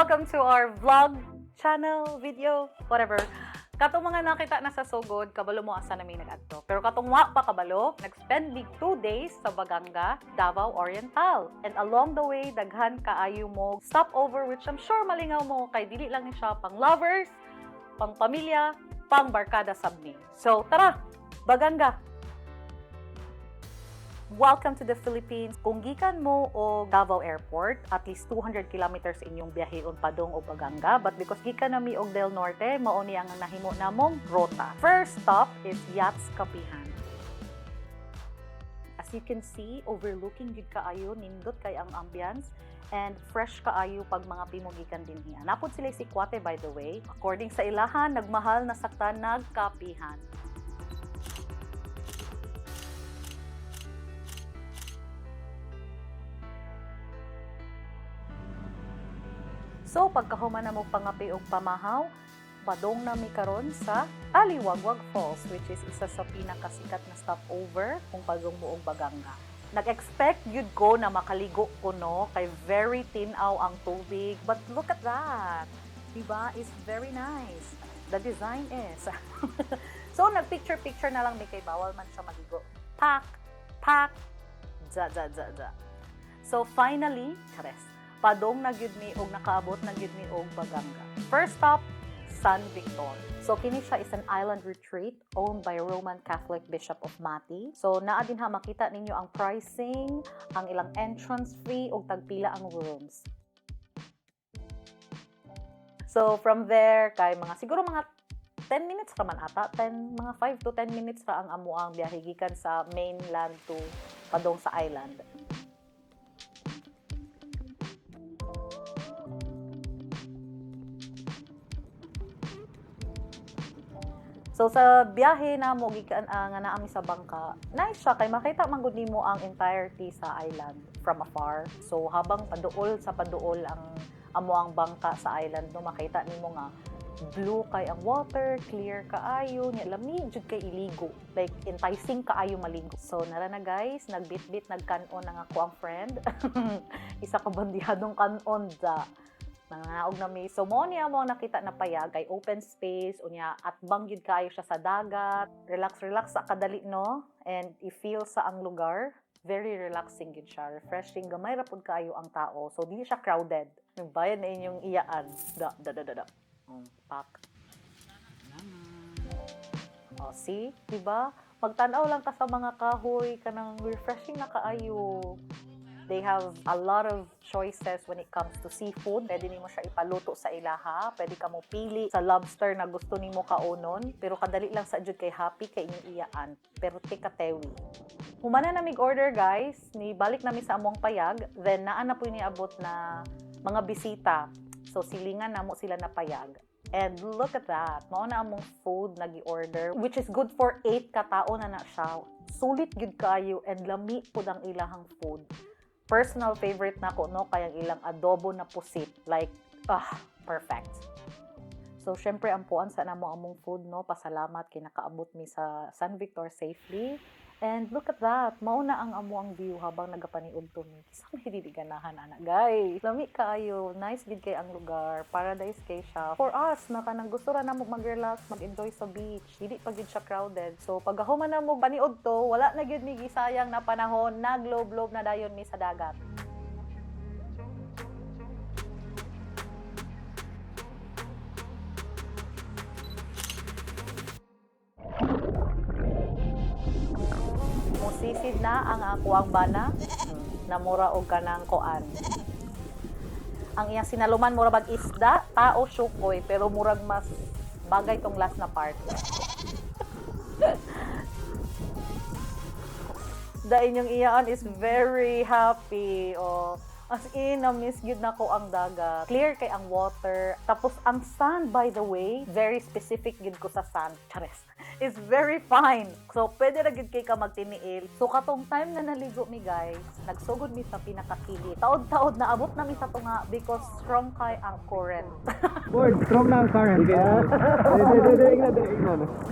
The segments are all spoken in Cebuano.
Welcome to our vlog channel, video, whatever. Katong mga nakita na sa sugod, kabalo mo asa na may nag-adto. Pero katong wa pa kabalo, nag-spend mig 2 days sa Baganga, Davao Oriental. And along the way, daghan kaayo mo stopover, which I'm sure malingaw mo kay dili lang ni siya pang lovers, pang pamilya, pang barkada sab ni. So tara, Baganga! Welcome to the Philippines. Kung gikan mo og Davao Airport, at least 200 kilometers inyong biyaheion padung og Baganga. But because gikan nami og Del Norte, mao ni ang nahimo namong rota. First stop is Yachts Kapihan. As you can see, overlooking gyud kaayo, nindot kay ang ambience and fresh kaayo pag mga pimo gikan dinhi. Naa pod sila sikwate, by the way. According sa ilahan, nagmahal na saktan nagkapihan. So, pagkahuman na mo pangapi og pamahaw, padong na mi karon sa Aliwagwag Falls, which is isa sa pinakasikat na stopover kung padong mo og Baganga. Nag-expect yun ko na makaligo ko, no, kay very tinaw ang tubig. But look at that! Diba? It's very nice. The design is. So, nag-picture-picture na lang mi kay bawal man siya maligo. Pak! Pak! Ja, ja, ja, ja. So, finally, chares, padong na gyud mi og nakaabot na gyud mi og Baganga. First stop, San Victor. So kini siya is an island retreat owned by Roman Catholic Bishop of Mati. So naa din ha, makita ninyo ang pricing, ang ilang entrance fee ug tagpila ang rooms. So from there kay mga siguro mga 10 minutes ra man ata, 10, mga 5 to 10 minutes ra ang amuang biyahe gikan sa mainland to padong sa island. So sa biyahe na mo gikan nga naa mi sa bangka, nice siya kay makita man gud nimo ang entirety sa island from afar. So habang paduol sa paduol ang amo ang bangka sa island, no, makita nimo nga blue kay ang water, clear kaayo, nya lami jud kay iligo. Like enticing kaayo maligo. So nara na guys, nagbitbit nagkan-on ang ako ang friend. Isa ka bandihadong kan-on da. Nangaog na mi. So mo niya mo ang nakita na payag kay open space, unya atbang gyud kaayo siya sa dagat. Relax relax sa kadali, no, and i-feel sa ang lugar. Very relaxing gyud siya, refreshing. Gamay ra pud kaayo ang tao. So dili siya crowded. Nagbayad na inyong iyaan. Da da da da da. Pak. Oh, see? Diba? Magtanaw lang ka sa mga kahoy, kanang refreshing na kaayo. They have a lot of choices when it comes to seafood. Pwede nimo siya ipaluto sa ilaha. Pwede ka mo pili sa lobster na gusto nimo kaonon. Pero kadali lang sa jud kay happy kay inyong iyaan. Pero tikatewi. Humana na mig order, guys, ni balik nami sa among payag, then naa na po niabot na mga bisita. So silingan namo sila na payag. And look at that. Mao na among food na gi-order, which is good for 8 katao na na siya. Sulit gyud kaayo and lami pud ang ilahang food. Personal favorite nako, no, kay ang ilang adobo na pusit. Like, ah, perfect. So, syempre, ampuan sa namo among food, no? Pasalamat, kay nakaabot mi sa San Victor safely. And look at that. Mao na ang amo ang view habang nagapaniudto mi. Kinsa may dili ganahan ana, guys? Lami kaayo. Nice gid kay ang lugar. Paradise kay siya. For us, na kanang gusto ra namo mag-relax, mag-enjoy sa beach. Dili pa gid siya crowded. So, pag human na mo paniudto, wala na gyud mi gisayang na panahon. Naglob-lob na dayon mi sa dagat. Musisid na ang ako ang bana, namura og kanang koan. Ang iyang sinaluman mura bag isda, tao, syukoy, pero murag mas bagay tong last na part. Da inyong iyaan is very happy. Oh, as in, na-miss gyud nako ang dagat. Clear kay ang water. Tapos ang sand, by the way, very specific gyud ko sa sand. Chares. It's very fine. So, pwede ra gyud kay ka magtiniil. So, katong time na naligo mi, guys, nagsugod mi sa pinakakili. Taod-taod na abot na mi sa tunga because strong kay ang current. Board, strong na ang current.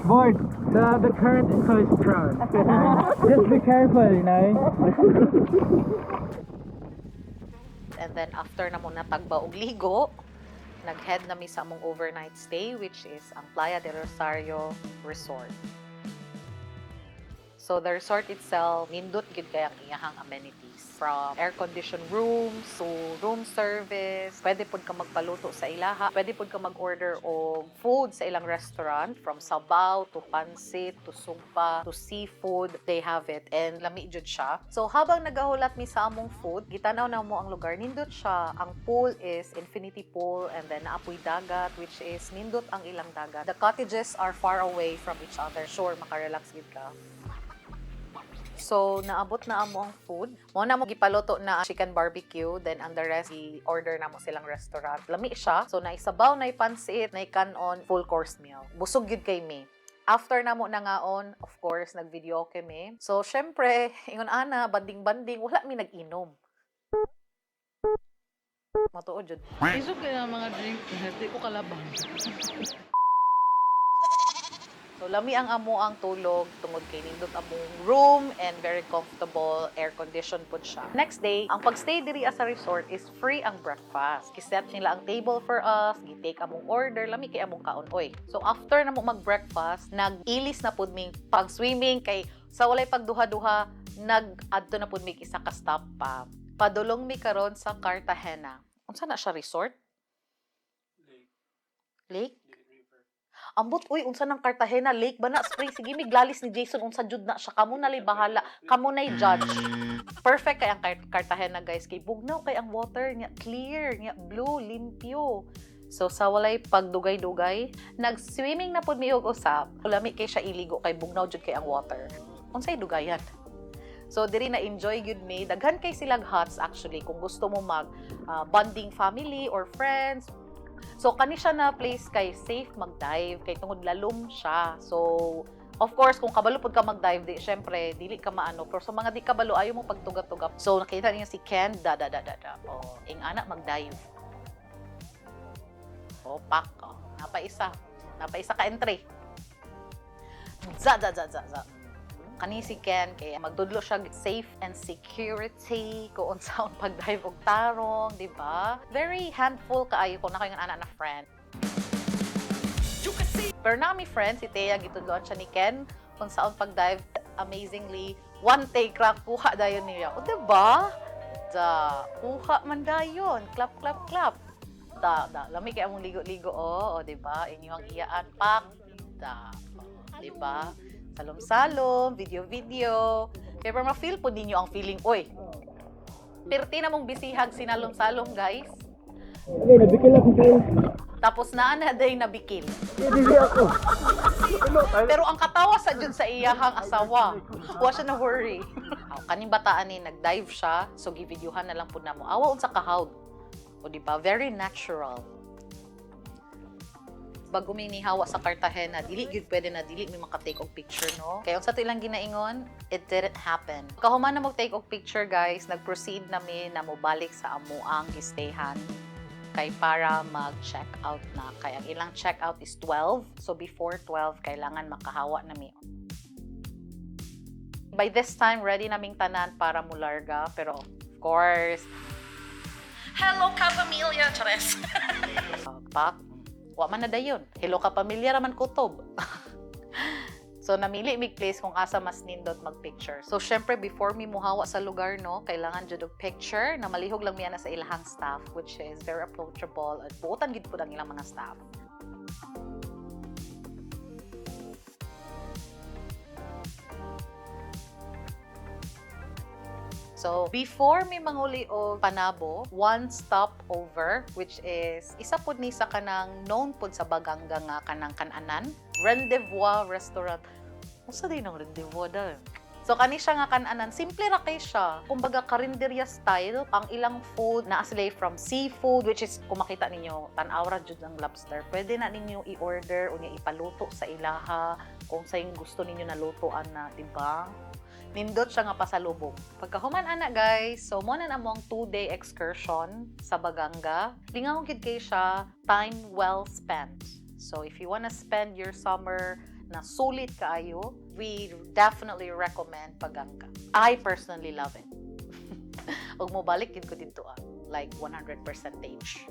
Board, the current is so strong. Just be careful. And then after na mo natagba og ligo, Nag-head na mi sa among overnight stay, which is ang Playa del Rosario Resort. So the resort itself, nindot gyud kay ang iyahang amenities. From air-conditioned rooms to room service. Pwede pud ka magpaluto sa ilaha. Pwede pud ka mag-order og food sa ilang restaurant. From sabaw to pansit to sugpa to seafood. They have it. And lami jud siya. So habang nagahulat mi sa among food, gitanaw namo ang lugar. Nindot siya. Ang pool is infinity pool and then naa poy dagat, which is nindot ang ilang dagat. The cottages are far away from each other. Sure, makarelax gid ka. So, naabot na amo ang food. Mao na mo gipaluto na chicken barbecue, then ang the rest, i-order namo silang restaurant. Lami siya. So, naisabaw, naipansit, naikanon, full course meal. Busog gyud kay mi. After namo nangaon, of course, nag-video kami. So, syempre, ingon ana, banding-banding, wala mi nag-inom. Matuod jud. Isog kaya ang mga drink, di ko kalabang. So lami ang amo ang tulog tungod kay nindot among room and very comfortable, air conditioned pud siya. Next day, ang pagstay diri sa resort is free ang breakfast. Giset nila ang table for us, gi-take among order, lami kay among kaon oy. So after namo mag-breakfast, nag-ilis na pud mi pag-swimming kay sa walay pagduha-duha, nag-adto na pud mi isa ka stop pa. Padulong mi karon sa Cartagena. Unsa na siya resort? Lake? Ambot uy, unsa nang Cartagena Lake ba na spring? Sige, miglalis ni Jason unsa jud na siya. Kamo na lay bahala. Kamo na judge. Perfect kay ang Cartagena, guys, kay bugnaw kay ang water niya, clear niya, blue, limpyo. So sa walay pagdugay-dugay, nag-swimming na pud mi og usap. Lami kay siya iligo kay bugnaw jud kay ang water. Unsay dugayan? So diri na enjoy gyud mi. Daghan kay silag huts actually kung gusto mo mag bonding family or friends. So kani siya na place kay safe mag-dive kay tungod lalom siya. So of course, kung kabalo pud ka mag-dive, di syempre dili ka maano. Pero sa mga di kabalo, ayaw mo pagtuga-tuga. So nakita niyo si Ken, da da da da da. Oh, ing ana mag-dive. Oh, pak. Oh, napaisa. Napaisa ka entry. Za za za za za. Kani si Ken kay magdudlo siya safe and security kung unsaon pag-dive og tarong, di ba? Very handful kaayo kung naa kay ana na friend. Pero nami friend, si Thea, gitudloan siya ni Ken kung saan pag-dive. Amazingly, one take ra, kuha dayon niya. O, diba? Da, kuha man dayon. Clap, clap, clap. Da, da. Lami kay among ligo-ligo, oh. O, diba? Inyong iyaan, pak. Da. O, diba? Salom-salom, video-video. Kaya para ma-feel po ninyo ang feeling, oy, pirti na mong bisihag sinalom-salom, guys. Okay, nabikil ako kayo. Tapos naa na day nabikil. Hindi ako. Pero ang katawa sa jud sa iyahang asawa. Wa siya na worry. Aw, kaning bataan ni nag-dive siya, so givideohan na lang pud namo. Awa unsa kahawd. O di ba? Very natural. Bago mi nihawa sa Cartagena, dili gyud pwede na dili mi maka-take og picture, no? Kaya unsa to ilang ginaingon, it didn't happen. Kahuman na mo take og picture, guys, nag-proceed na mi na mobalik sa amoang gistayhan kay para mag-check out na. Kay ang ilang check out is 12. So before 12, kailangan makahawa na mi. By this time, ready naming tanan para mularga. Pero of course, hello ka pamilya! Chares! Pak, wa man na dayon. Hello ka pamilya raman kutob. So namili mig place kung asa mas nindot mag-picture. So syempre before mi muhawa sa lugar, no, kailangan jud og picture na malihog lang miya na sa ilahang staff, which is very approachable at buotan gid pud ang ilang mga staff. So, before mi manguli og Panabo, one stop over, which is isa pud ni sa kanang known pud sa Baganga nga kanang kananan, Rendezvous Restaurant. Unsa din ang Rendezvous daw? So kani siya nga kananan, simple ra kay siya. Kumbaga karinderya style ang ilang food na sila from seafood, which is kung makita ninyo tan-aw ra jud ang lobster. Pwede na ninyo i-order unya ipaluto sa ilaha kung sa yung gusto ninyo na lutoan na, di ba? Nindot siya nga pasalubong. Pagkahuman ana, guys, so mo na among 2-day excursion sa Baganga. Lingaw gid kay siya, time well spent. So if you wanna spend your summer na sulit kaayo, we definitely recommend Baganga. I personally love it. Ug mo balik gid ko dito ah, like 100 percentage.